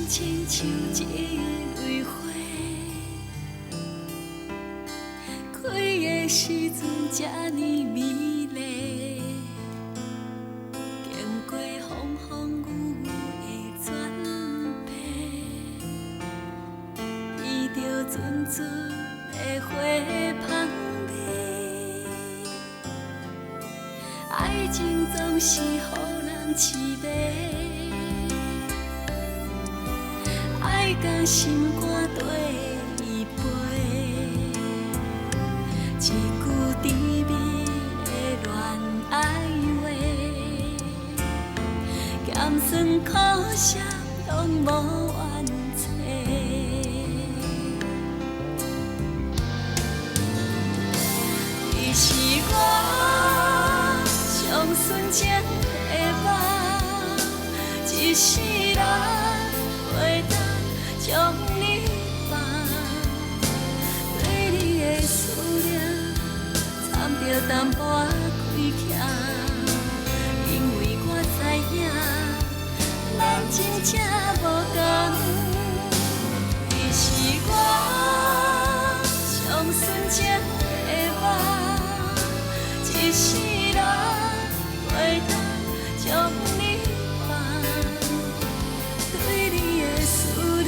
親像一蕊花，開的時陣這呢美麗，經過風風雨雨的轉變，闻著陣陣的花香味。愛情總是予人痴迷。愛共心肝綴伊飞，一句甜蜜的戀愛話，鹹酸苦澀攏無怨嗟。你是我上純情的夢，一世人袂當將你放，對你的思念摻著淡薄仔虧欠，因為我知影咱真正無仝。你是我上純情的夢，一世人袂當將你放，對你的思念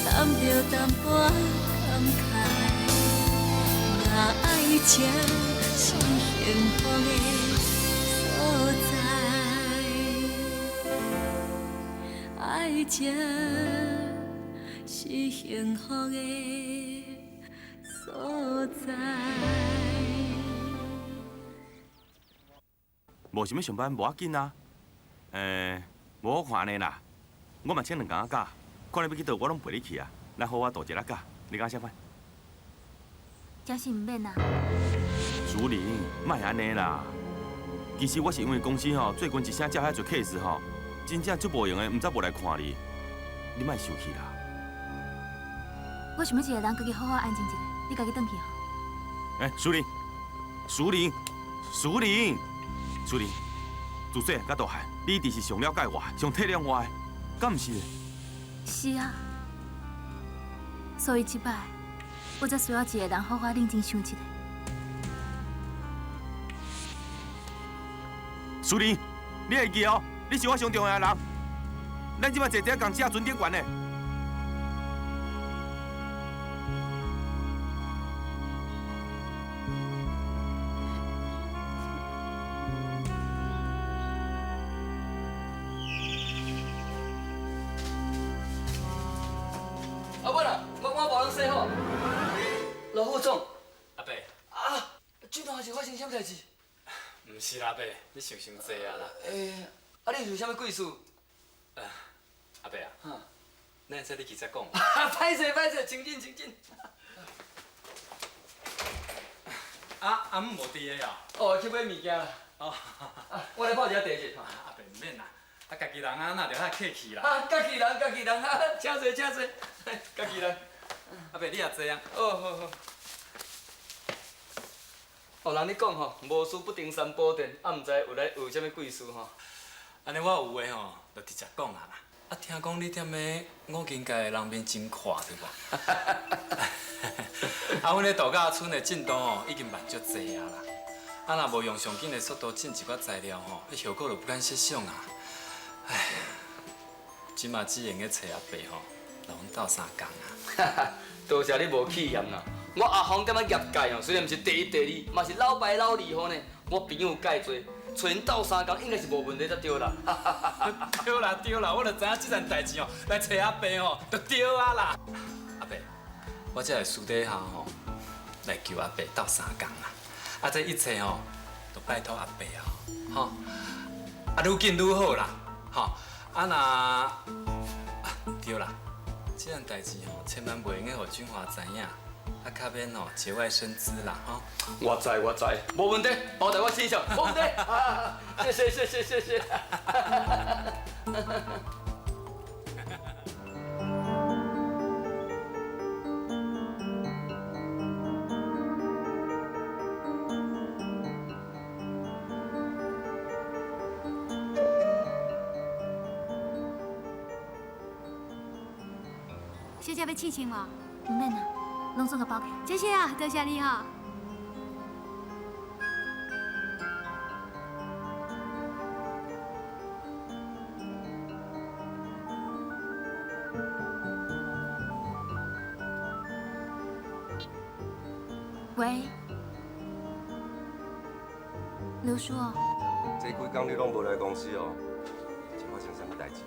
摻著淡薄仔感慨，若愛情是幸福的所在，愛情是幸福的所在。無想欲上班無要緊啊，無我看按呢啦，我嘛請兩工仔假，看你欲去佗，我攏陪你去啊，咱好好度一日假，你感覺啥款？真是毋免啦。淑玲，莫按呢啦。其實我是因為公司吼，最近一聲接遐濟 case 吼，真正足無閒的，毋才無來看你。你莫生氣啦。我想欲一个人家己好好安靜一下，你家己轉去吼。欸，淑玲，淑玲，淑玲，淑玲，自細漢到大漢，你一直是上了解我、上體諒我的，敢毋是？是啊，所以這擺我才需要一個人好好冷靜想一下。淑玲，你會記哦，你是我上重要的人。咱這擺坐佇仝只船頂懸的。阿伯啊，我包攏洗好。老副總，阿伯，啊，最近是發生啥物代誌？毋是啦，阿伯，你想傷濟啊啦。欸，啊，你是有啥物貴事？阿伯啊，咱會使你去才講。歹勢歹勢，請進請進。啊，阿姆無佇个哦。哦，去買物件啦。哦。啊，我來泡一下茶者。阿伯毋免啦，啊，家己人啊，哪著較客氣啦。啊，家己人，家己人，啊，請坐請坐，家己人。阿伯你也坐啊。哦，好好。哦，人咧講吼，無事不登三寶殿，啊，毋知有來有啥物貴事吼？按呢我有話吼，就直接講啊啦。啊，聽講你踮咧五金界的人面真闊，對無？啊，阮咧度假村的進度吼，已經慢足濟啊啦。啊，若無用上緊的速度進一寡材料吼，彼效果就不敢設想啊。唉，這馬只閒咧揣阿伯吼，來阮鬥相共啊。多謝你無棄嫌啦。我阿峰踮咧業界吼，雖然毋是第一、第二，嘛是老牌老厲害呢。我朋友介濟，揣𪜶鬥相共應該是無問題才對啦。對啦對啦，我就知影這件代誌吼，來揣阿伯吼，就對啊啦。阿伯，我才會私底下吼來求阿伯鬥相共啦。啊，這一切吼，都拜託阿伯啊，吼。啊，愈緊愈好啦，吼。啊若，啊對啦，這件代誌吼，千萬袂用得予俊華知影。啊，較免吼節外生枝啦，吼。我知我知，無問題，包在我身上，無問題。謝謝謝謝謝謝。小姐欲試穿無？毋免啦，攏總共包起來。謝謝啊，多謝你吼。喂，劉叔。這幾工你攏無來公司哦，是發生啥物代誌？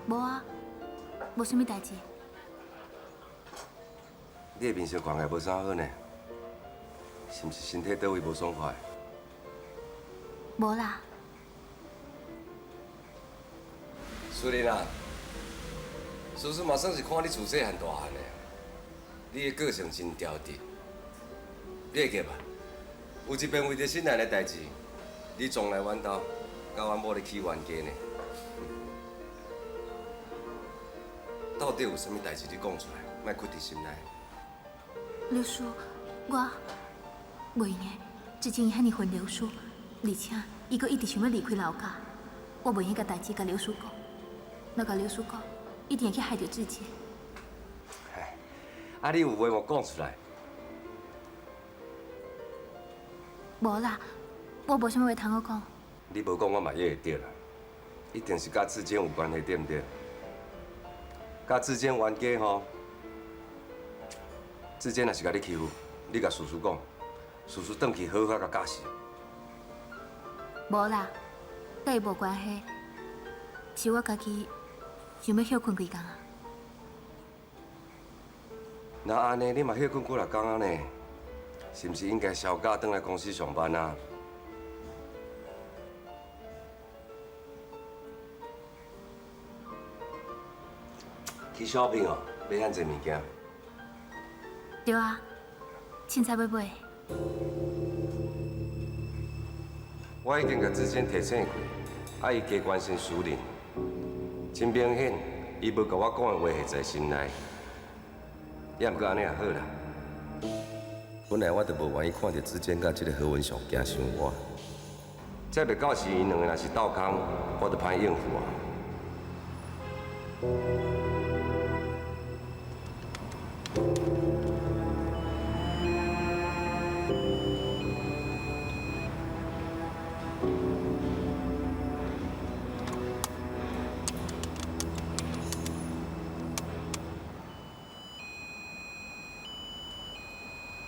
無啊，無啥物代誌。你的面色看起來無啥好呢，是毋是身體佗位無爽快？無啦。淑玲啊，叔叔嘛算是看你自細漢大漢的，你的個性真調直，你會記無？有一遍為著新蘭的代誌，你撞來阮兜，佮阮某咧起冤家呢。到底有啥物代誌？你講出來，莫屈佇心內。劉叔，我袂用的，之前伊遐爾恨劉叔，而且伊閣一直想欲離開劉家，我袂用共代誌共劉叔講，若共劉叔講，一定會去害著志堅。啊，你有話無講出來？無啦，我無啥物話通好講。你無講，我嘛約會著啦。一定是佮志堅有關係，對毋對？佮志堅冤家吼，志堅若是共你欺負，你共叔叔講，叔叔轉去好好共教訓。無啦，佮伊無關係，是我家己想欲歇睏幾工啊。若按呢，你嘛歇睏幾若工啊呢？是毋是應該銷假轉來公司上班啊？去 shopping 哦，買遐濟物件。對啊，凊彩買買。我已經共志堅提醒過，啊，伊加關心淑玲，真明顯，伊無共我講的話下在心內。也毋過按呢也好啦。本來我就無願意看著志堅佮這個何文雄行傷倚，再袂到時𪜶兩个若是鬥空，我就歹應付啊。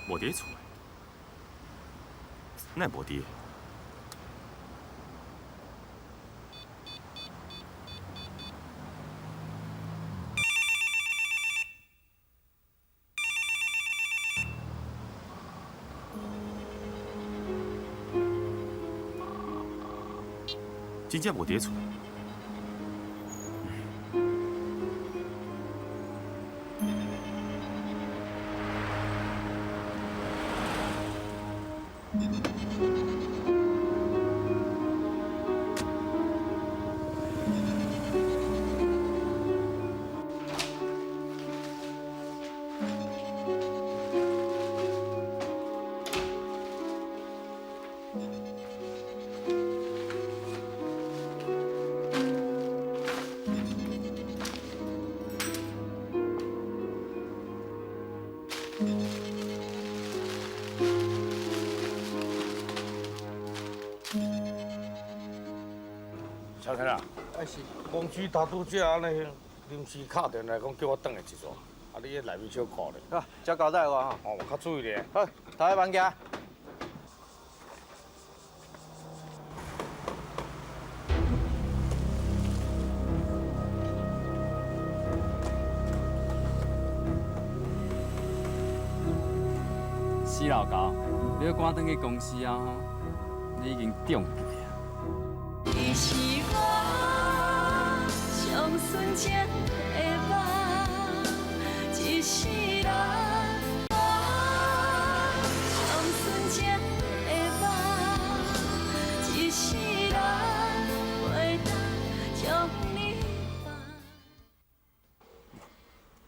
無佇厝，哪會無佇？真正無佇厝。小陈啊，哎是，公司头拄才按呢临时敲电来讲叫我转来一逝，啊你彼内面小看咧。啊，才交代我吼。哦，较注意咧。好，头一班行。死老狗，你欲趕轉去公司啊吼？你已經中計啊！你是我上純情的夢，一世人我上純情的夢，一世人袂當將你放。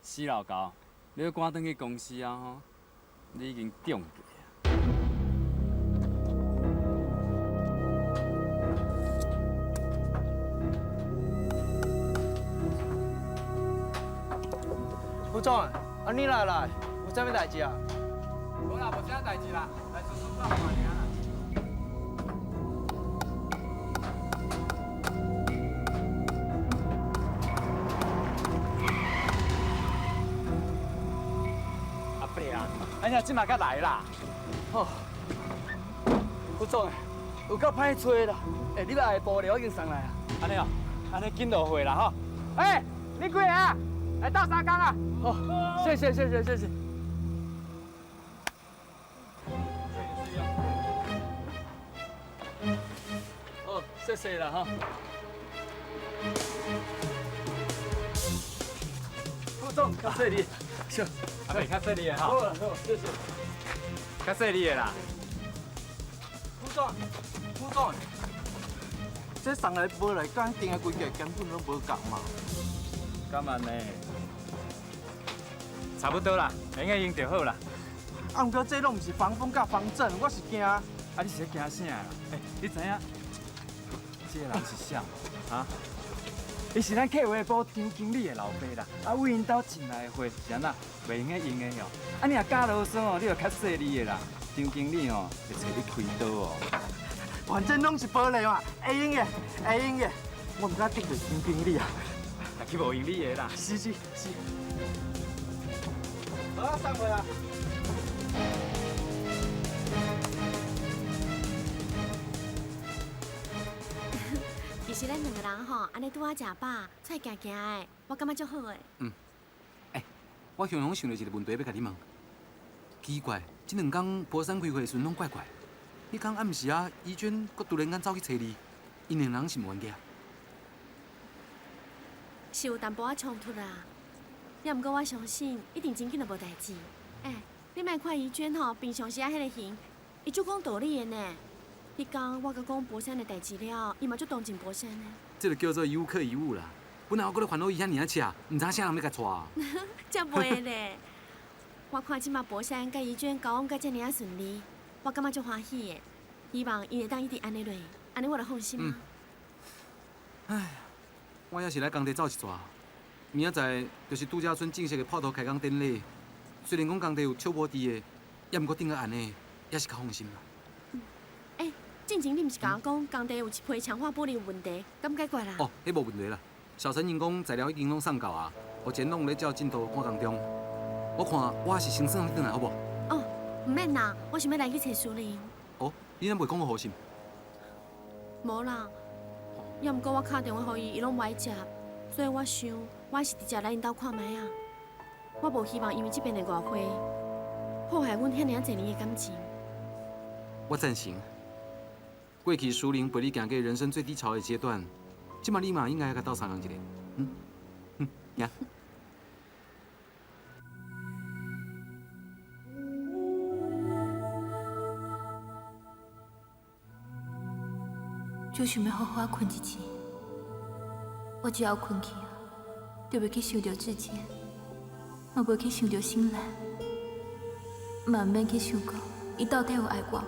死老狗，你欲趕轉去公司啊吼？你已經中計啊！副总，啊你哪来？有啥物代志啊？无啦，无啥代志啦，来叔叔看看尔啦。阿伯啊，哎呀，这马才来啦。哦，副总，有够歹揣啦。欸，你爱的布料已经送来啊。按呢哦，按呢紧落货啦吼。欸，你几个啊？来斗相共啊！好，谢谢谢谢谢谢。哦，谢谢啦哈。副总，较细腻，是，阿伯较细腻的哈。好啦好，谢谢。较细腻的啦。副总，副总，这送来无来，甲咱订的规格根本拢无仝嘛。敢按呢？差不多啦，会用用就好啦。啊，毋过这拢毋是防风佮防震，我是惊。啊，你是咧惊啥啦？欸，你知影这个人是啥无？啊？伊是咱客户部张经理的老爸啦。啊，为𪜶兜进来的货是按怎？袂用得用的哦。啊，你若敢啰嗦哦，你就较细腻的啦。张经理哦，会揣你开刀哦。反正拢是玻璃嘛，会用的，会用的。我毋敢得罪张经理啊。来去无用你的啦。是是是。好，送货啦。其实咱两个人吼，按呢拄仔食饱，出来行行的，我感觉足好的。嗯。欸，我雄雄想著一个问题欲共你问。奇怪，这两工博山开会的时阵拢怪怪。彼工暗时啊，怡娟阁突然间走去揣你，𪜶两人是无冤家？是有淡薄仔冲突啦，也毋过我相信一定真紧就无代志。欸，你莫看怡娟吼，平常时啊彼个形，伊足讲道理的呢。彼工我佮讲博山的代志了，伊嘛足同情博山的。这个叫做有可一物啦。本来我阁咧烦恼伊遐尔仔赤，毋知影啥人欲共娶。才袂咧！我看这马博山佮怡娟交往甲遮尔仔顺利，我感觉足欢喜的。希望伊会当一直按呢落，按呢我就放心啊。唉，我也是来工地走一逝，明仔载就是度假村正式的破土开工典礼。虽然讲工地有笑无伫的，也毋过顶个按呢，也是较放心啦。欸，进前你毋是共我讲工地有一批强化玻璃有问题，敢解决啦？哦，彼无问题啦。小陈𪜶讲材料已经拢送到啊，目前拢咧照进度赶工中。我看我也是先送你转来好无？哦，毋免啦，我想欲来去揣苏玲。哦，你敢袂讲予予信？无啦，也毋过我敲电话予伊，伊拢无爱接，所以我想我是直接来𪜶兜看觅啊。我无希望因为这边的误会，破坏阮遐尔仔济年的感情。我赞成。过去苏玲陪你行过人生最低潮的阶段，这马你嘛应该共斗相共一下。嗯嗯，行。就想欲好好睏一次，我只要睏去啊，就袂去想著志坚，嘛袂去想著心兰，嘛毋免去想讲伊到底有爱我无。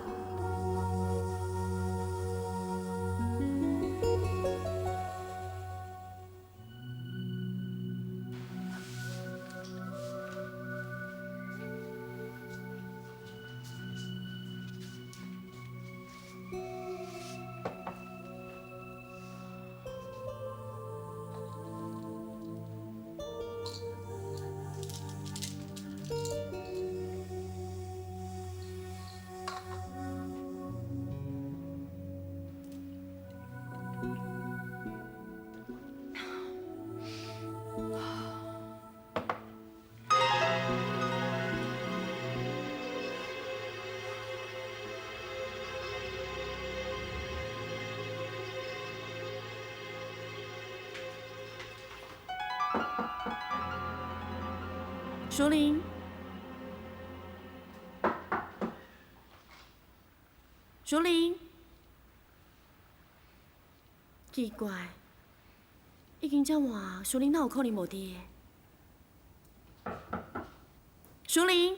淑玲，淑玲，奇怪，已经遮晚，淑玲哪有可能无伫的？淑玲，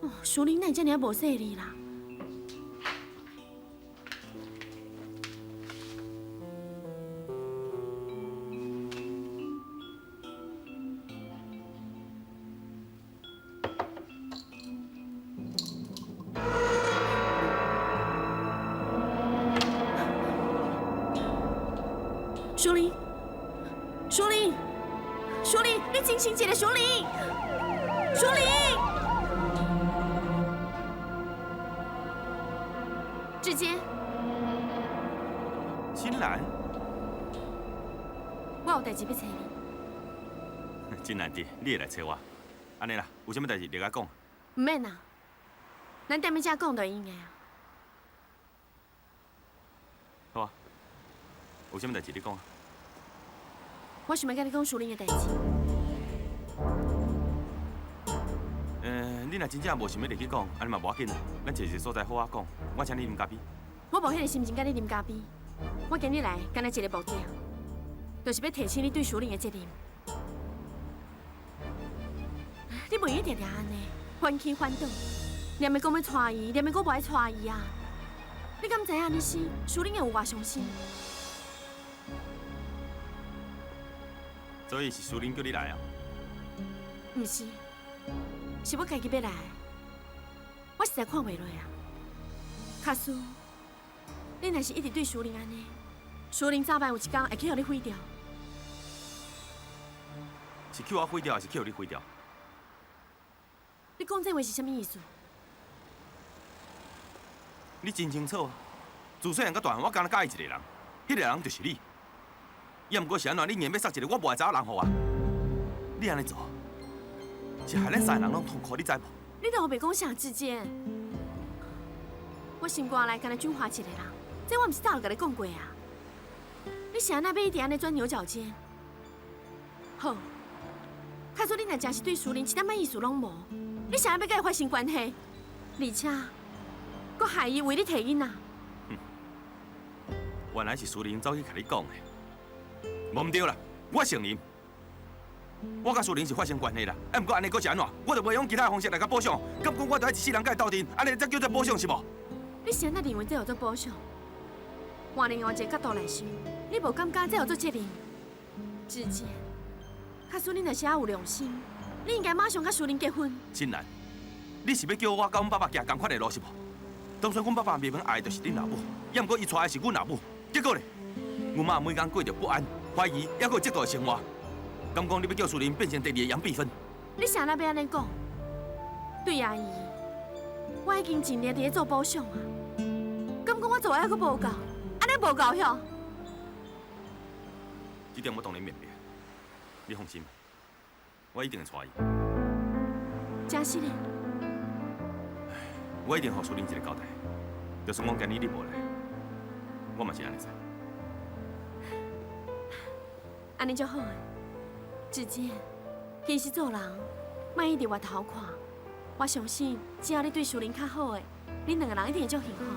哦，淑玲哪会遮尔无细腻啦？淑玲，淑玲，淑玲，你清醒一下，淑玲，淑玲，志坚，新兰，我有代志欲揣你。真难得，你会来揣我。按呢啦，有啥物代志你共讲。毋免啦，咱踮咧遮讲就会用的啊。好啊，有啥物代志你讲啊。我想欲佮你讲淑玲的代志。你若真正无想欲入去讲，按呢嘛无要紧啦。咱找一个所在好好讲。我请你啉咖啡。我无彼个心情佮你啉咖啡。我今日来，干焦一个目的，就是欲提醒你对淑玲的责任。你袂用定定按呢，反起反倒，念的讲欲娶伊，念的阁无爱娶伊啊！你敢知影按呢死，淑玲会有偌伤心？所以是淑玲叫你来啊？毋是，是我家己欲来。我实在看袂落啊！假使你若是一直对淑玲按呢，淑玲早晚有一天会去予你毁掉。是去我毁掉，还是去予你毁掉？你讲这话是啥物意思？你真清楚啊！自细汉到大汉，我干焦佮意一个人，彼个人就是你。也毋过是按怎，你硬欲捒一个我无爱查某人予我？你按呢做，是害咱三个人拢痛苦，你知无？你当我袂讲啥，志坚？我心肝内干焦俊华一个人，这我毋是早就共你讲过啊？你是按怎欲一直按呢钻牛角尖？好，假使你若真是对淑玲一点仔意思拢无，你是按怎欲佮伊发生关系？而且，阁害伊为你提囡仔？原来是淑玲走去共你讲的。无毋对啦，我承认，我佮淑玲是发生关系啦。啊，毋过按呢阁是按怎？我就袂用其他的方式来共补偿，敢讲我著爱一世人佮伊斗阵，按呢才叫做补偿是无？你是按怎认为这叫做补偿？换另外一个角度来想，你无感觉这叫做责任？志坚，假使你若是犹有良心，你应该马上佮淑玲结婚。真难，你是欲叫我佮阮爸爸行仝款的路是无？当初阮爸爸明明爱的就是恁老母，也毋过伊娶的是阮老母，结果咧，阮妈每工过著不安、怀疑，犹阁有嫉妒的生活。敢讲你欲叫淑玲变成第二个杨碧芬？你是按怎欲按呢讲？对阿姨，我已经尽力伫咧做补偿啊。敢讲我做的犹阁无够？按呢无够哟？这点我当然明白，你放心，我一定会娶伊。真实的？我一定予淑玲一个交代，就算讲今日你无来，我嘛是按呢做。按呢就好。志坚，其实做人，莫一直回头看。我相信，只要你对淑玲较好的，恁两个人一定会足幸福的。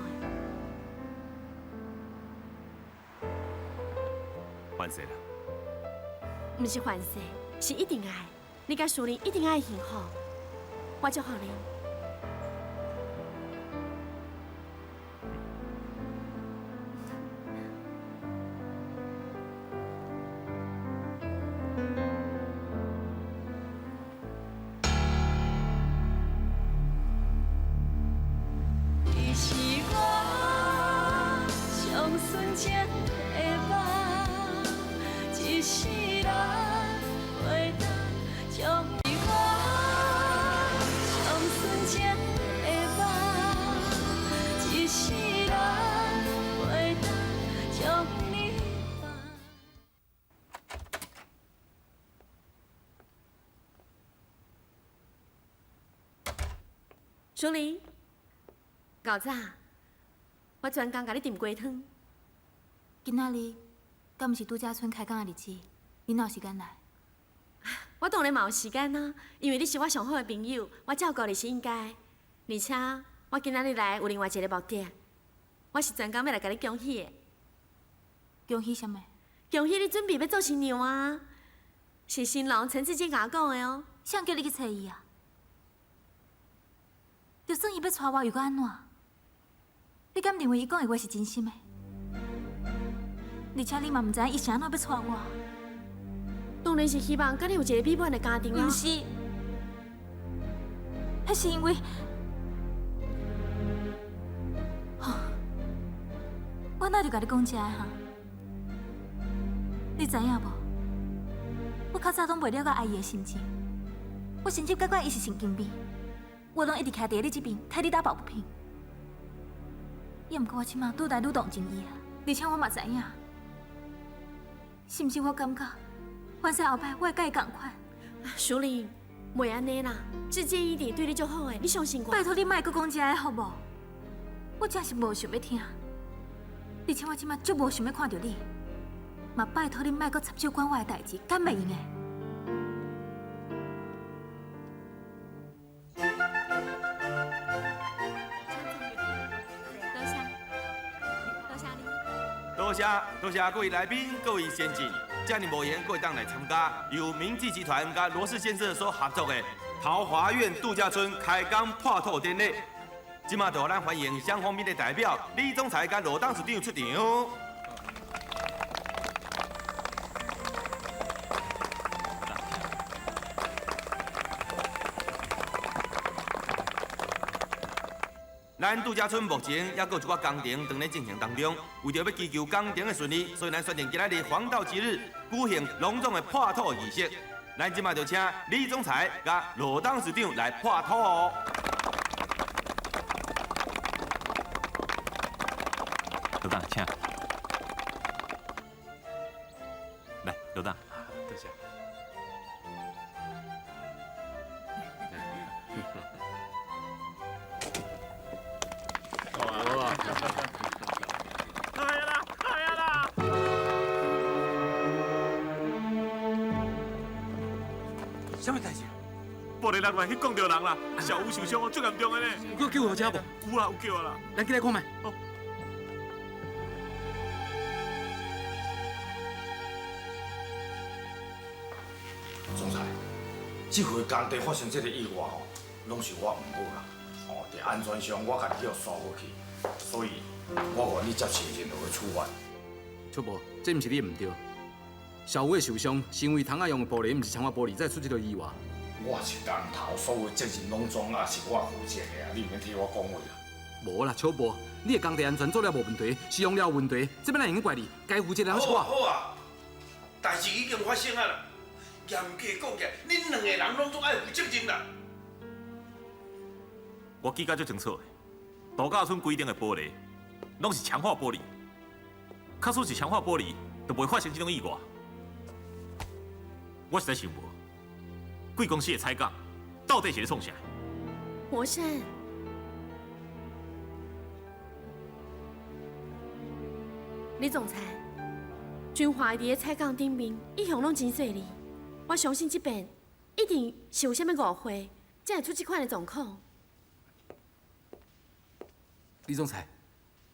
凡势啦？毋是凡势，是一定爱。你佮淑玲一定爱幸福，我祝福恁。你是我上纯情的梦，一世人袂当将你我上纯情的梦，一世人袂当将你放。淑玲，够早，我专工共你炖鸡汤。今仔日敢毋是度假村开工的日子？你哪有时间来？我当然嘛有时间啊，因为你是我上好的朋友，我照顾你是应该。而且我今仔日来有另外一个目的，我是专工欲来共你恭喜的。恭喜啥物？恭喜你准备欲做新娘啊！是新郎陈志坚共我讲的哦。谁叫你去揣伊啊？就算伊欲娶我，又阁按怎？你敢认为伊讲的话是真心的？而且你嘛毋知影伊是按怎欲娶我。当然是希望佮你有一个美满的家庭啊。毋是，彼是因为，我哪就共你讲这个哈？你知影無？我較早攏袂了解阿姨的心情，我甚至感覺伊是神經病，我攏一直徛佇你這邊，替你打抱不平。也毋過我這馬愈來愈同情伊啊，而且我嘛知影，是毋是我感覺，反正後擺我會佮伊仝款。淑玲，袂按呢啦，志堅一定對你足好的，你相信我。拜託你莫閣講這个好無？我真是無想欲聽，而且我這馬足無想欲看著你，嘛拜託你莫閣插手管我的代誌，敢袂用的？多謝，多謝你。多謝多謝各位來賓、各位先進，遮爾無閒，各位當來參加由明記集團佮羅氏建設所合作的桃華苑度假村開工破土典禮。這馬就咱歡迎雙方面的代表李總裁佮羅董事長出場。咱度假村目前猶閣有一寡工程正咧進行當中，為著欲祈求工程的順利，所以咱選定今仔日黃道吉日舉行隆重的破土儀式。咱這馬就請李總裁佮羅董事長來破土哦。羅董，請。來，羅董。多謝。哎呀啦，哎呀啦！啥物代誌？玻璃落來去摃著人啦，小吳受傷，足嚴重的呢。有叫救護車無？有啦，有叫啊啦。咱緊來看覓。好。總裁，這回工地發生這個意外吼，攏是我毋好啦。哦，佇安全上我家己予疏忽去，所以我願意接受任何的處罰。秋伯，這毋是你的毋對。小吳的受傷是因為窗仔用的玻璃，毋是強化玻璃，才會出這個意外。我是工頭，所有責任攏總也是我負責的啊！你毋免替我講話啦。無啦，秋伯，你的工地安全做了無問題，是用了有問題，這欲哪會用得怪你？該負責的人是我。好啊，代誌已經發生啊啦，嚴格講起來，恁兩個人攏總愛負責任啦。我記甲足清楚的，度假村規定的玻璃攏是強化玻璃，假使是強化玻璃，就袂發生這種意外。我實在想無，貴公司的採鋼到底是咧創啥？魔山，李總裁，軍華佇咧採鋼頂面一向攏真細膩，我相信這遍一定是有啥物誤會，才會出這款的狀況。李總裁，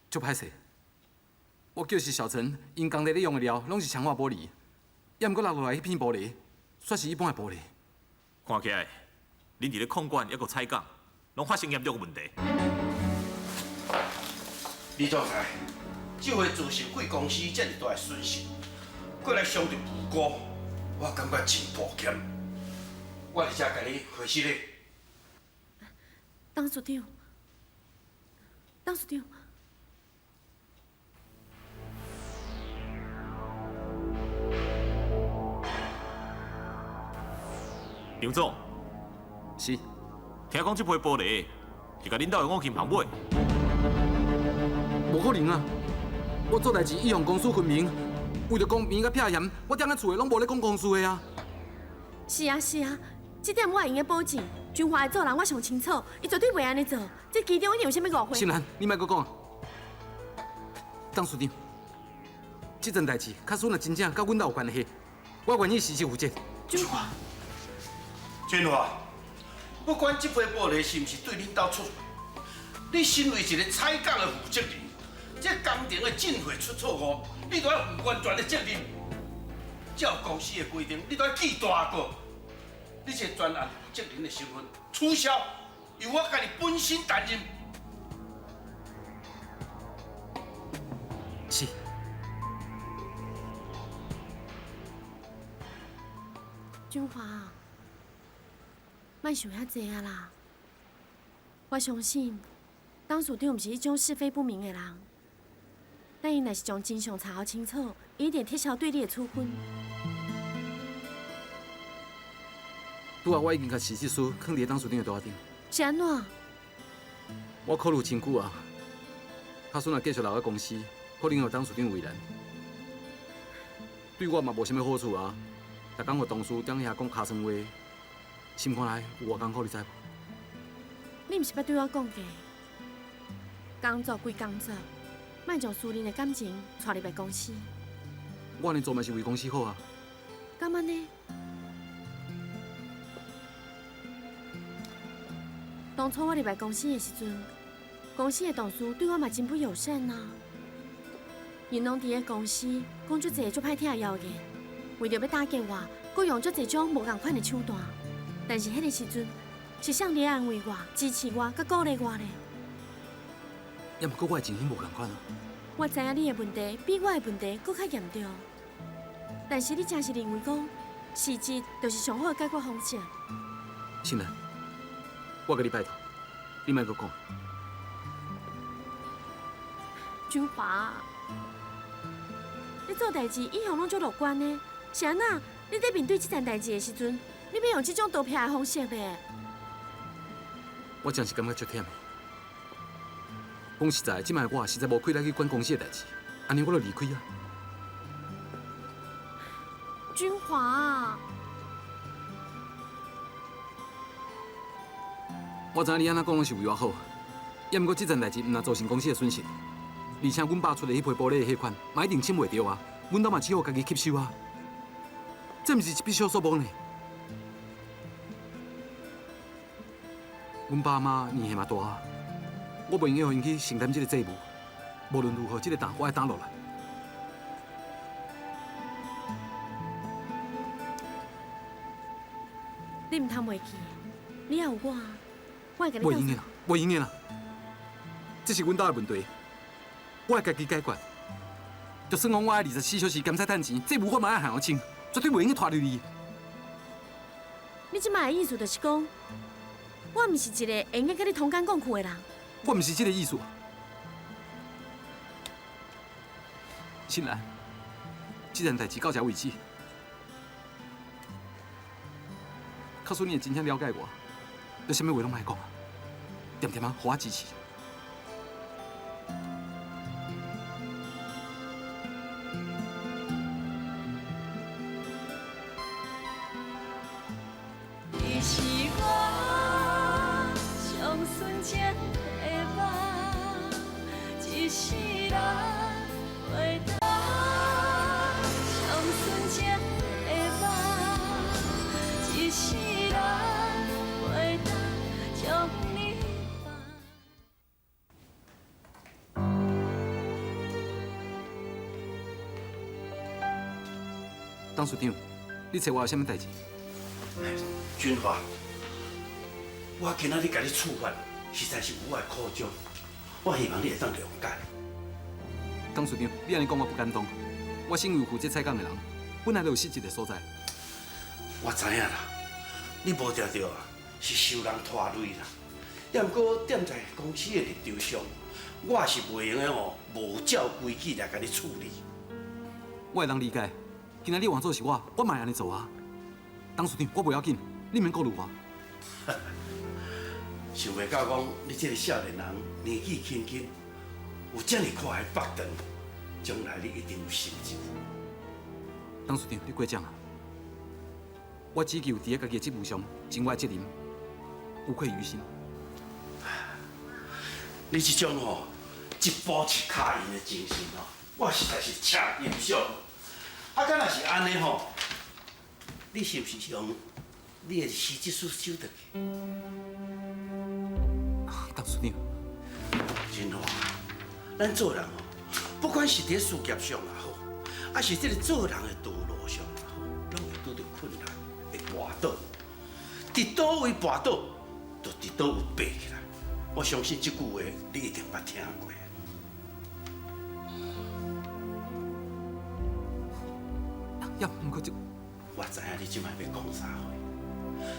足歹勢，我叫是小陳，𪜶工地咧用的料攏是強化玻璃，猶毋過落落來彼片玻璃，煞是一般的玻璃。看起來，恁佇咧控管猶閣採鋼，攏發生嚴重的問題。李總裁，這回造成貴公司這麼大的損失，閣來傷著無辜，我感覺真抱歉。我佇遮共你回失禮。董事長，董事長。張總，是。聽講這批玻璃是共恁兜的五金行買。無可能啊！我做代誌一向公私分明，為著公平佮撇嫌，我踮咧厝內攏無咧講公事的啊。是啊是啊，這點我會用得保證。軍華的做人我上清楚，伊絕對袂按呢做，這其中一定有啥物誤會。心蘭，你莫閣講。董事長，這件代誌，假使若真正佮阮兜有關係，我願意實實負責。軍華。俊華，不管這批玻璃是毋是對恁兜出，你身為一個採鋼的負責人，這工程的進貨出錯誤，你都愛負完全的責任。照公司的規定，你都愛記大過。你這個專案負責人的身份取消，由我家己本身擔任。是。俊華。莫想遐濟啊啦！我相信董事長毋是彼種是非不明的人，等伊若是將真相查予清楚，伊一定撤銷對你的處分。拄仔我已經共辭職書囥佇董事長的桌仔頂。是按怎？我考慮真久啊，假使若繼續留佇公司，可能予董事長為難，對我嘛無啥物好處啊。逐工予同事踮遐講尻川話，心肝內有偌艱苦，你知無？你毋是捌對我講過，工作歸工作，莫將私人的感情帶入來公司。我按呢做嘛是為公司好啊。敢按呢？當初我入來公司的時陣，公司的同事對我嘛真不友善啊。𪜶攏佇咧公司講足濟足歹聽的謠言，為著欲打擊我，閣用足濟種無仝款的手段。但是彼个時陣，是啥人安慰我、支持我、佮鼓勵我咧？也毋過我的情形無仝款啊。我知影你的問題比我的問題閣較嚴重，但是你真是認為講辭職就是上好的解決方式？新蘭，我共你拜託，你莫閣講。君華，你做代誌一向攏足樂觀的，是按怎？你佇面對這件代誌的時陣，你欲用這種逃避的方式咧？我真是感覺足忝的。講實在，這擺我實在無氣力去管公司的代誌，按呢我就離開啊。君華，我知影你按怎講攏是為我好，也毋過這件代誌毋但造成公司的損失，而且阮爸出的彼批玻璃的貨款嘛一定清袂著啊，阮兜嘛只好家己吸收啊。這毋是一筆小數目呢。阮爸媽年紀嘛大啊，我袂用予𪜶去承擔這個債務。無論如何，這個擔我愛擔落來。你毋通袂記，你也有我，我會共你。袂用的啦，袂用的啦，這是阮兜的問題，我會家己解決。就算講我愛24小時監察趁錢，債務我嘛愛還予清，絕對袂用去拖累你。你這擺的意思就是講，我毋是一個會用佮你同甘共苦的人。我毋是這個意思。新蘭，這件代誌到這為止，假使你會真正了解我，你啥物話攏莫講啊，恬恬仔，予我支持。你是我上纯情的梦，一世人袂当上纯情的梦，一世人袂当将你放。董事長，你揣我有啥物代誌？君華，我今仔日共你處罰，實在是有我的苦衷，我希望你會當諒解。董事長，你按呢講我不敢當。我身為負責採鋼的人，本來就有失職的所在。我知影啦，你無定著啊，是受人拖累啦。也毋過踮在公司的立場上，我是袂用的吼，無照規矩來共你處理。我會當理解，今仔日換做是我，我嘛會按呢做啊。董事長，我袂要緊，你免顧慮我。想袂到講你這個少年人年紀輕輕，有這麼闊的腹腸，將來你一定有成就。董事長，你過獎啊！我只求佇咧家己的職務上盡我的責任，無愧於心。你這種吼一步一跤印的精神吼，我實在是誠欣賞。啊，敢若是按呢吼，你是毋是用你的辭職書收轉去？董事長，真好，咱做人吼，不管是佇事業上也好，還是這個做人的道路上也好，攏會拄著困難，會跋倒。佇佗位跋倒，就佇佗位爬起來。我相信這句話你一定捌聽過。也毋過這，我知影你這擺欲講啥話，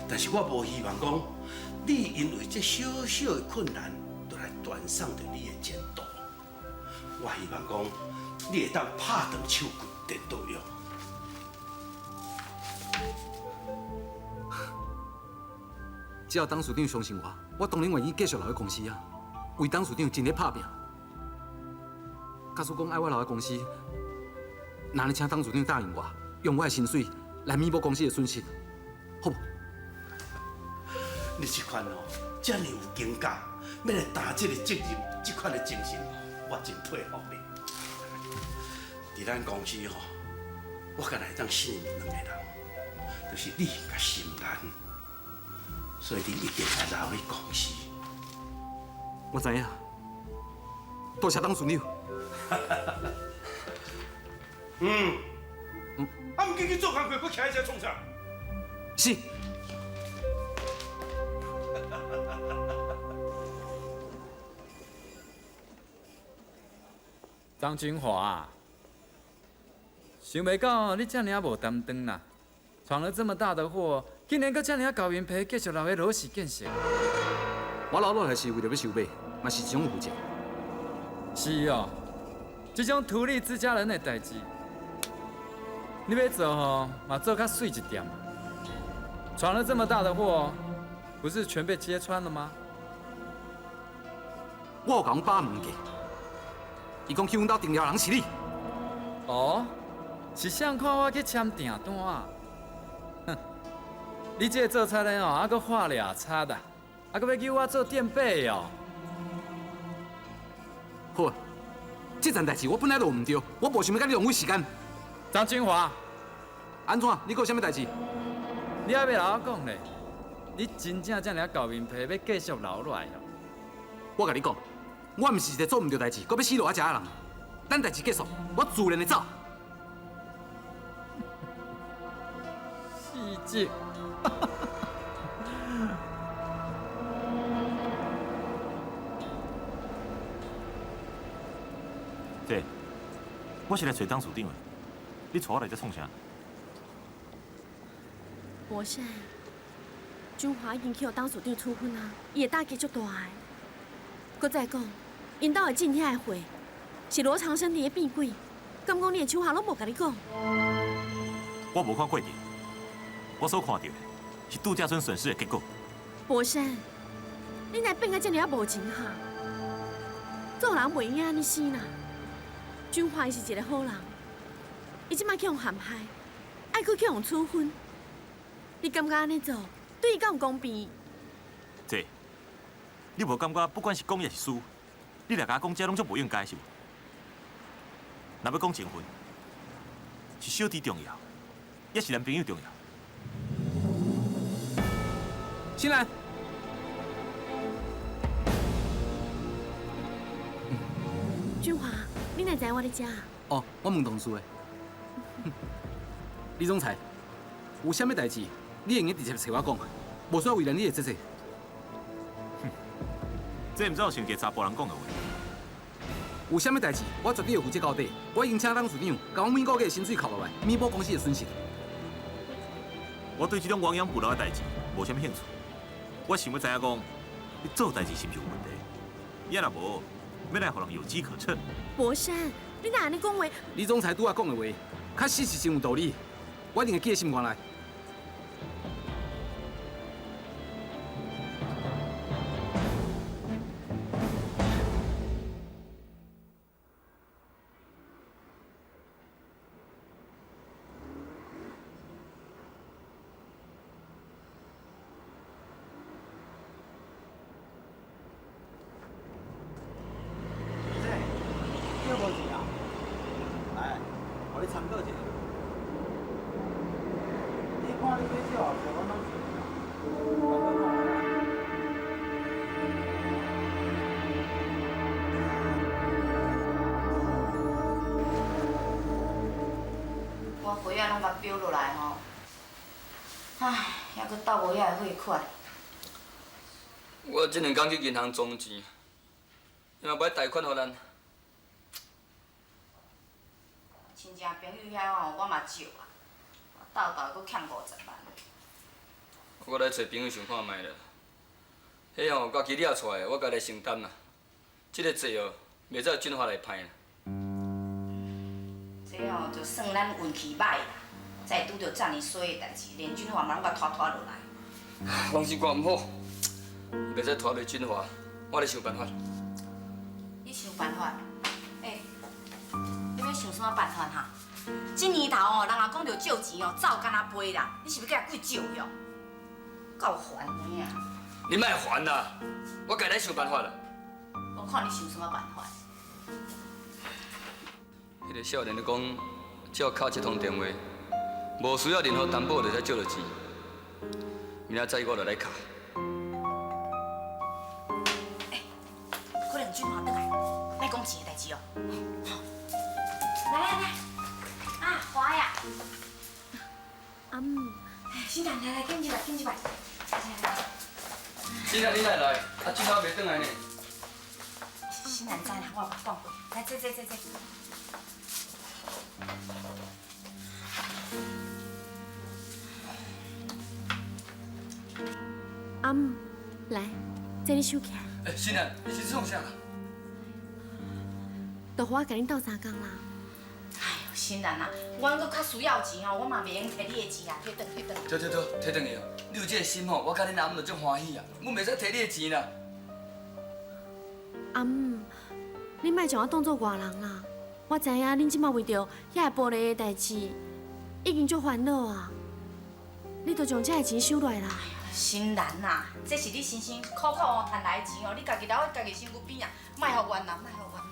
但是我無希望講你因為這小小的困難，就來斷送著你的前途。我希望讲，你会当拍断手骨，电倒用。只要董事长相信我，我当然愿意继续留喺公司啊，为董事长尽力拍拼。假使讲爱我留喺公司，那你请董事长答应我，用我的薪水来弥补公司的损失，好无？你这款哦，遮尔有经验，欲来担这个责任，这款的精神，我真佩服你。伫咱公司吼，我干焦会当信任两个人，就是你佮心兰，所以你一定爱留伫公司。我知影，多谢董事长。啊，毋紧去做工课，阁徛喺遮创啥？是。张君华，想袂到你遮尔仔无担当啦，闯了这么大的祸，竟然阁遮尔仔厚面皮，继续留喺罗氏建设。我留落来是为著欲收买，嘛是一种负责。是哦，这种图利自家人的代志，你欲做吼，嘛做较媠一点。闯了这么大的祸，不是全被揭穿了吗？我有共阮爸问过，伊讲去阮兜订料人是你。哦，是谁看我去签订单啊？哼，你这个做贼的哦，还阁画俩贼啊，还阁欲叫我做垫背哦？好啊，这件代志我本来就毋对，我无想欲共你浪费时间。张君华，按怎？你阁有啥物代志？你还袂来我讲咧？你真正遮尔厚面皮，欲继续留落来哦？我共你讲，我毋是一个做毋对代志，阁欲死落来食的人。等代志结束，我自然会走。死姐。姐，我是来揣董事长的，你带我来遮创啥？博善，君华已经去予董事长处分啊，伊的打击足大的。阁再讲，𪜶兜会进遐个货，是罗长生伫咧变鬼，敢讲你的手下拢无共你讲？我无看过程，我所看到的是度假村损失的结果。博山，你哪变甲遮尔仔无情哈？做人袂用按呢死啦。君华伊是一个好人，伊这摆去予陷害，爱阁去予处分，你感觉按呢做对伊敢有公平？姐，你无感觉不管是讲抑是输，你来共我讲这拢足无应该是无？若欲讲情分，是小弟重要，抑是男朋友重要？新兰，君华，你哪知我咧遮？哦，我问同事的。李总裁，有啥物代志，你会用得直接揣我讲，无需要为难你的姐姐。这毋知有像一个查埔人讲的话。有啥物代志，我绝对会负责到底。我已经请董事长，共我每个月的薪水扣落来，弥补公司的损失。我对这种亡羊补牢的代志无啥物兴趣。我想欲知影讲，你做代志是毋是有问题？也若无，欲来予人有机可乘。博山，你哪按呢讲话？李总裁拄仔讲的话，确实是真有道理。我一定会记在心肝内。我批仔拢共标落来吼，唉，犹阁斗无遐个汇款。我这两工去银行装钱，伊嘛无爱贷款予咱。亲戚朋友遐吼，我嘛借啊，斗斗阁欠50万。我来揣朋友想看觅啦，彼吼家己掠出来，我家来承担啦。这个债哦，袂使由俊华来判啦。吼，就算咱运气歹啦，才会拄著遮爾衰的代志，連俊華嘛攏共拖拖落來。攏是我毋好，袂使拖累俊華，我咧想辦法。你想辦法？欸，你欲想啥物辦法哈？這年頭哦，人若講著借錢哦，走敢若飛啦，你是欲共鬼借去哦？夠煩的啊！你莫煩啦，我家來想辦法啦。我看你想啥物辦法？彼个少年咧講，只要敲這通電話，無需要任何擔保就會使借著錢。明仔載我就來敲。欸，可能俊華轉來，莫講錢的代誌哦。來來來，啊，華呀，阿姆，新蘭來來，緊入來，緊入來。新蘭，你哪會來？啊，俊華袂轉來呢。新蘭知啦，我有講過。來，坐坐坐坐。阿姆，來，這你收起來。欸，新蘭，你是創啥？就予我共恁鬥相共啦。哎喲，新蘭啊，阮閣較需要錢吼，我嘛袂用提你的錢啊，提轉提轉。對對對，提轉去哦。你有這个心吼，我佮恁阿姆就足歡喜啊。阮袂使提你的錢啦。阿姆，你莫將我當做外人啦。我知影恁這馬為著遐个玻璃的代誌，已經足煩惱啊。你就將這个錢收落來啦。新蘭啊，這是你辛辛苦苦哦賺來的錢哦，你家己留佇家己身軀邊啊，莫予冤啦，莫予冤啦。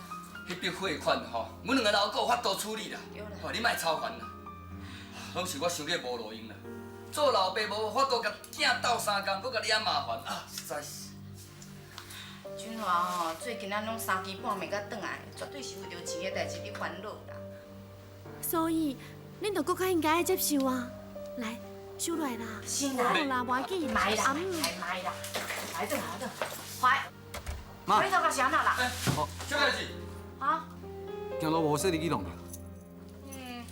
彼筆匯款吼，阮兩个老母有法度處理啦。吼，你莫操煩啦。攏是我傷過無路用啦，做老爸無法度共囝鬥相共，閣共你遐麻煩啊，實在是。俊華吼，最近咱攏三更半暝才轉來，絕對是為著錢的代誌佇煩惱啦。所以，恁就閣較應該愛接受啊！來，收落來啦。新蘭，好啦，無要緊。莫啦，阿姆，莫啦，來轉來轉，華，媽，你頭殼是按怎啦？哦，啥代誌？啊？行路無說你去弄著。嗯。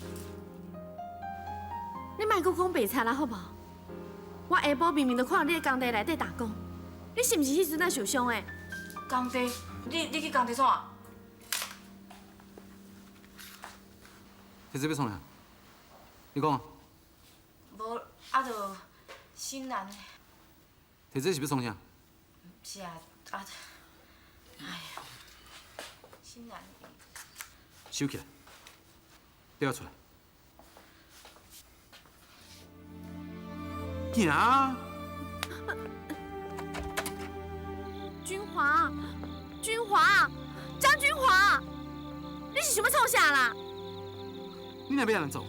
你莫閣講白賊啦，好無？我下晡明明就看著你佇工地內底打工，你是毋是彼陣仔受傷的？工地？你去工地創啥？提這欲創啥？你講啊。無，啊，就新蘭。提這是欲創啥？是啊，啊，哎呀，新蘭。收起來，綴仔出來。行啊！君華，君華，張君華，你是想欲創啥啦？你若欲按怎做？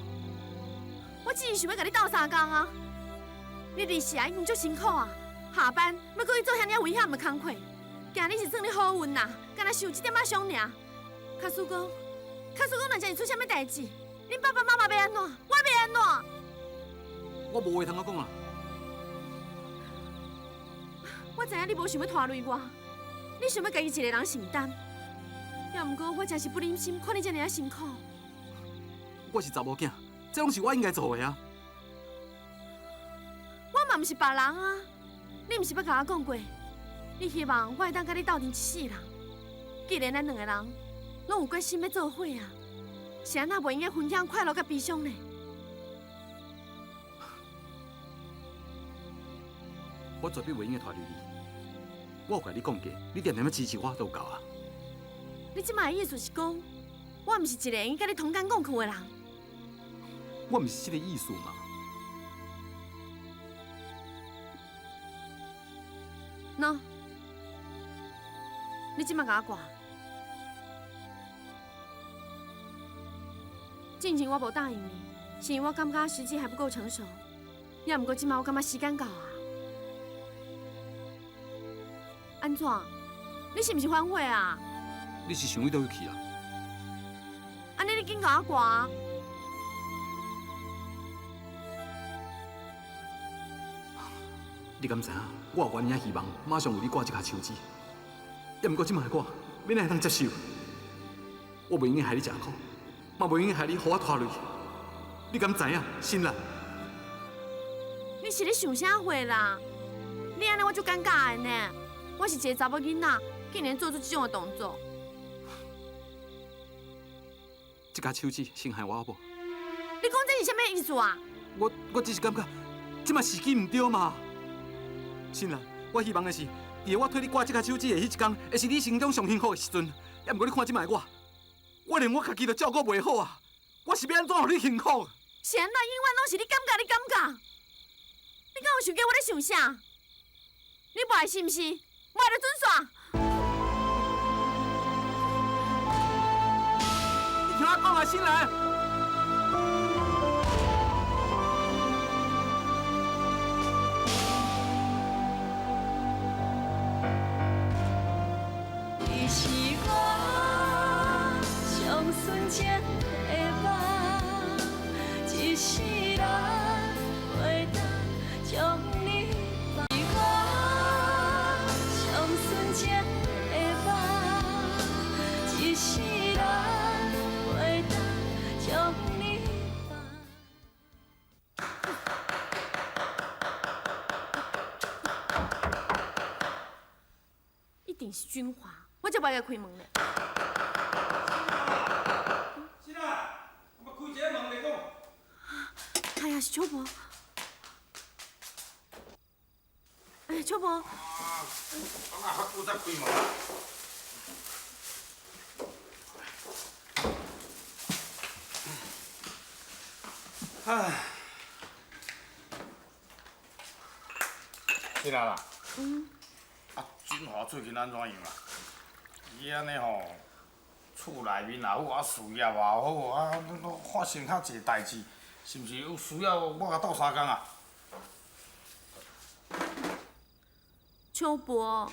我只是想欲共你鬥相共啊！你日時已經足辛苦啊，下班欲閣去做遐爾危險的工課，今日是算你好運啦，干焦受這點仔傷爾。假使講，假使講，若真是出啥物代誌，恁爸爸媽媽欲按怎？我欲按怎？我無話通講啊！我知影你無想欲拖累我，你想欲家己一个人承擔。也毋過我真是不忍心看你這爾仔辛苦。我是查某囝，這攏是我應該做的啊！我嘛毋是別人啊！你毋是捌共我講過，你希望我會當佮你鬥陣一世人。既然咱兩个人攏有決心欲做伙啊，是按怎袂用該分享快樂佮悲傷呢？我絕對袂用該拖累你。我有共你講過，你恬恬仔支持我就有夠啊。你這擺的意思是講，我毋是一個會用佮你同甘共苦的人？我毋是這個意思嘛。喏，你這擺共我掛。進前我無答應你，是因為我感覺時機還不夠成熟。也毋過這擺我感覺時間到啊。按怎？你是毋是反悔啊？你是想欲佗位去啊？按呢你緊共我掛啊！你敢知影？我有原影希望馬上為你掛這跤手指，也毋過這擺的我，欲哪會當接受？我袂用該害你食苦，嘛袂用該害你予我拖累。你敢知影，新蘭？你是咧想啥貨啦？你按呢我足尷尬的呢。我是一个查某囡仔，竟然做出這種的動作。這支手指先害我好無？你講這是啥物意思啊？我只是感覺這馬時機毋對嘛。新蘭，我希望的是，佇我替你掛這支手指的彼一天，會是你心中上幸福的時陣。猶毋過你看這擺我，我連我家己都照顧袂好啊！我是欲按怎予你幸福？是按怎？永遠攏是你感覺，你感覺。你敢有想過我咧想啥？你無愛是毋是？無愛就準煞。你聽我講啊，新蘭。你是我上纯情的梦，一世人袂当将你放。是我上纯情的梦，一世人袂当将你放。一定是君華，我才不愛共開門咧。新蘭，我開一个門來講。哎呀，是秋伯。哎，秋伯。啊，較久才開門。唉，新蘭啊。嗯。啊，君華最近按怎樣啊？伊按呢吼，厝內面也好，啊事業也好，啊，攏發生較濟代誌，是毋是有需要我共鬥相共啊？秋伯，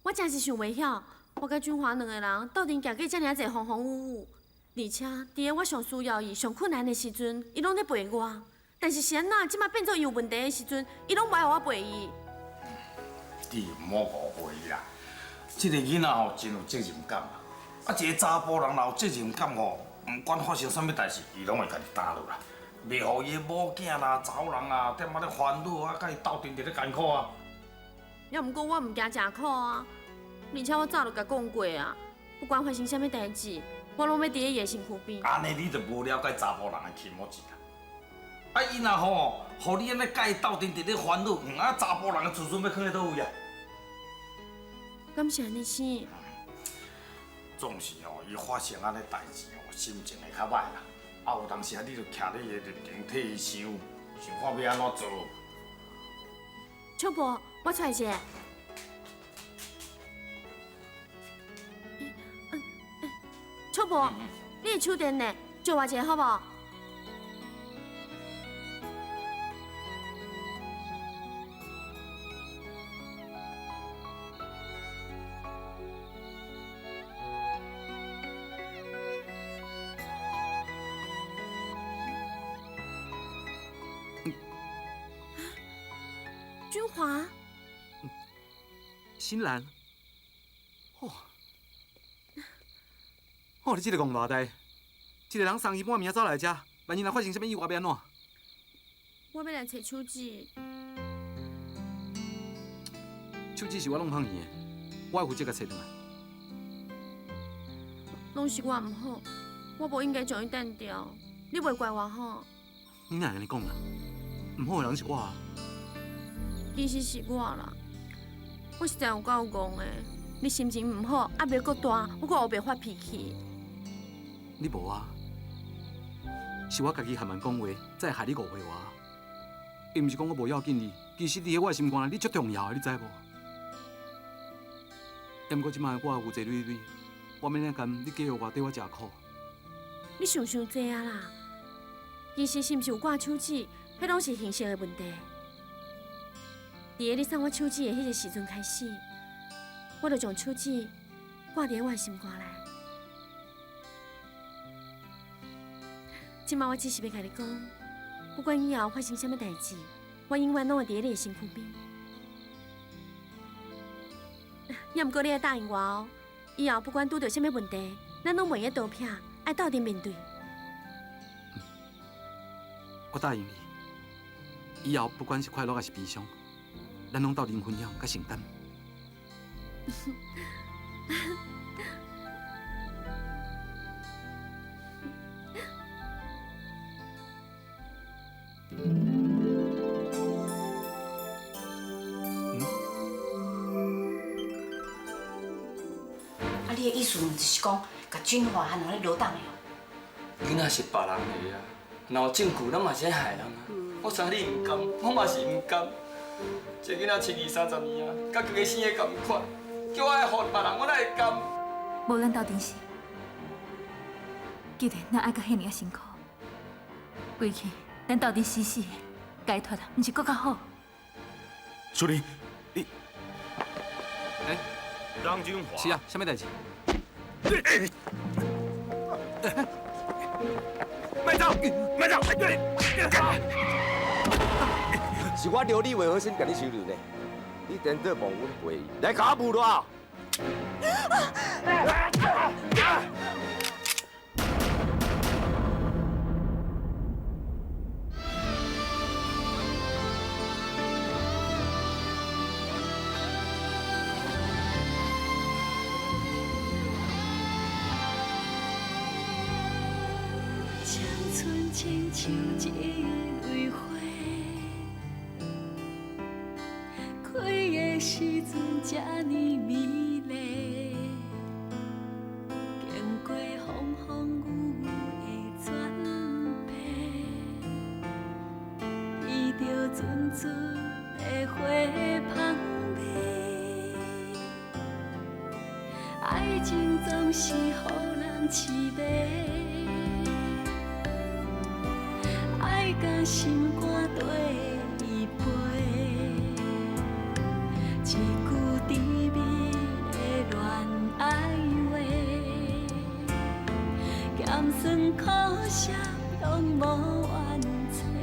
我真是想袂曉，我佮君華兩个人鬥陣行過遮爾濟風風雨雨，而且佇个我上需要伊、上困難的時陣，伊攏咧陪我。但是是按怎，這擺變做伊有問題的時陣，伊攏無愛予我陪伊。你毋好誤會伊啦，這個囡仔吼真有責任感啊！啊，一個查埔人若有責任感吼，毋管發生啥物代誌，伊攏會家己擔落來，袂予伊的某囝啦、查某人啊，踮仔咧煩惱啊，佮伊鬥陣佇咧艱苦啊。也毋過我毋驚食苦啊，而且我早就共講過啊，不管發生啥物代誌，我攏欲佇咧伊的身軀邊。按呢你就無了解查埔人的気持ち啦。啊，伊若吼，予你按呢佮伊鬥陣佇咧煩惱，啊，查埔人的自尊欲囥佇佗位啊？敢是按呢生？總是吼，伊發生按呢代誌吼，心情會較歹啦。啊，有當時啊，你就徛咧伊的立場替伊想，想看欲按怎做。秋伯，我出來一下。秋伯，你的手電呢？借我一下好無？君華，新蘭，哦，哦，你這個戇賴呆，一個人送伊半暝仔走來遮，萬一若發生啥物意外，欲按怎？我欲來揣手指。手指是我弄芳去的，我會負責共揣轉來。攏是我毋好，我無應該將伊擲掉，你袂怪我吼？你哪會按呢講啦？毋好的人是我啊。其實是我啦，我實在有夠戇的。你心情毋好，壓力閣大，我閣烏白發脾氣。你無啊？是我家己含慢講話，才會害你誤會我。並毋是講我無要緊你，其實佇咧我的心肝內，你足重要的，你知無？毋過這擺我負債累累，我欲按怎甘你假予我綴我食苦？你想傷濟啊啦！其實是毋是有掛手指，彼攏是形式的問題。佇个你送我手指的彼个時陣開始，我就將手指掛佇我的心肝內。這擺我只是欲共你講，不管以後發生啥物代誌，我永遠攏會佇咧你的身軀邊。也毋過你愛答應我哦，以後不管拄著啥物問題，咱攏袂用逃避，愛鬥陣面對。我答應你，以後不管是快樂抑是悲傷，咱攏鬥陣分享佮承擔。你的意思就是讲，共俊华还两咧落档的哦？囡仔是别人的啊，若有证据，咱嘛是爱害人啊。我知你毋甘，我嘛是毋甘。这囡仔生二三十年啊，佮家己生的仝款，叫我爱予别人，我哪会甘？无咱斗阵死。既然咱爱甲遐尔仔辛苦，归去咱斗阵死死的解脱啊，毋是阁较好？淑玲，你，欸，张君华，是啊，啥物代志？莫走，莫走！是我刘立伟好心共你收留呢，你颠倒忘恩负义，来共我侮辱！青春亲像一蕊花，开的时阵这呢美丽，经过风风雨雨的转变，闻著阵阵的花香味，爱情总是予人痴迷。爱甲心肝缀伊飞，一句甜蜜的恋爱话，咸酸苦涩拢无怨嗟。